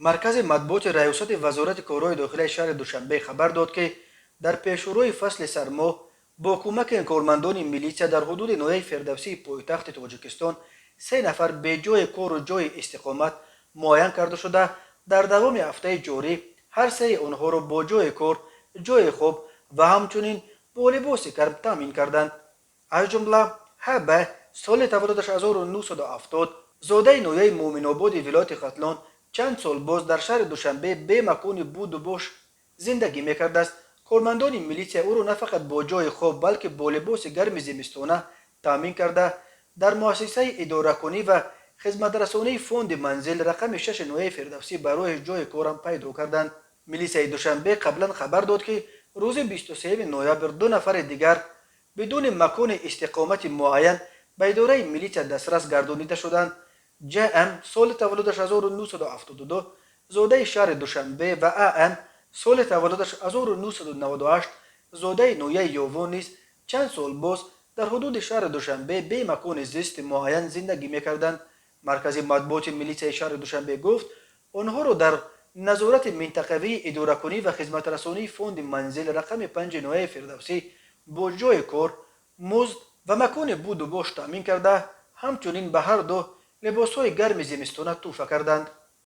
Маркази матбуоти Раёсати Вазорати корҳои дохилаи шаҳри Душанбе хабар дод, ки дар пешрӯи фасли сармо бо кӯмаки кормандони милитсия дар ҳудуди ноҳияи Фирдавсии пойтахти Тоҷикистон се нафар беҷои кору ҷойи истиқомат муайян карда шуда, дар давоми ҳафтаи ҷорӣ ҳар сеи онҳоро бо ҷойи кор, ҷойи хоб ва ҳамчунин бо либоси гарм таъмин карданд. Аз ҷумла ҳб, соли таваллудаш 1970, зодаи ноҳияи Муъминободи вилояти Хатлон, чанд сол боз дар шаҳри Душанбе бемакони буду бош зиндагӣ мекардааст. Кормандони милитсия ӯро на фақат бо ҷойи хоб, балки бо либоси гарми зимистона таъмин карда, дар муассисаи идоракунӣ ва хизматрасонии фонди манзил рақами шаши ноҳияи Фирдавсӣ барои ҷойи корам пайдо карданд. Милитсияи Душанбе қаблан хабар дод, ки рӯзи 23 ноябр ду нафари дигар бидуни макони истиқомати муайян ба идораи милитсия дастрас гардонида шуданд. Ҷм, соли таваллудаш 1972, зодаи шаҳри Душанбе, ва ам, соли таваллудаш 1998, зодаи ноҳияи Ёвон, низ чанд сол боз дар ҳудуди шаҳри Душанбе бемакони зисти муайян зиндагӣ мекарданд. Маркази матбуоти милитсияи шаҳри Душанбе гуфт, онҳоро дар назорати минтақавии идоракунӣ ва хизматрасонии фонди манзил рақами панҷи ноҳияи Фирдавсӣ бо ҷойи кор, музд ва макони буду бош таъмин карда, ҳамчунин ба ҳар ду либосҳои гарми зимистона тӯҳфа карданд.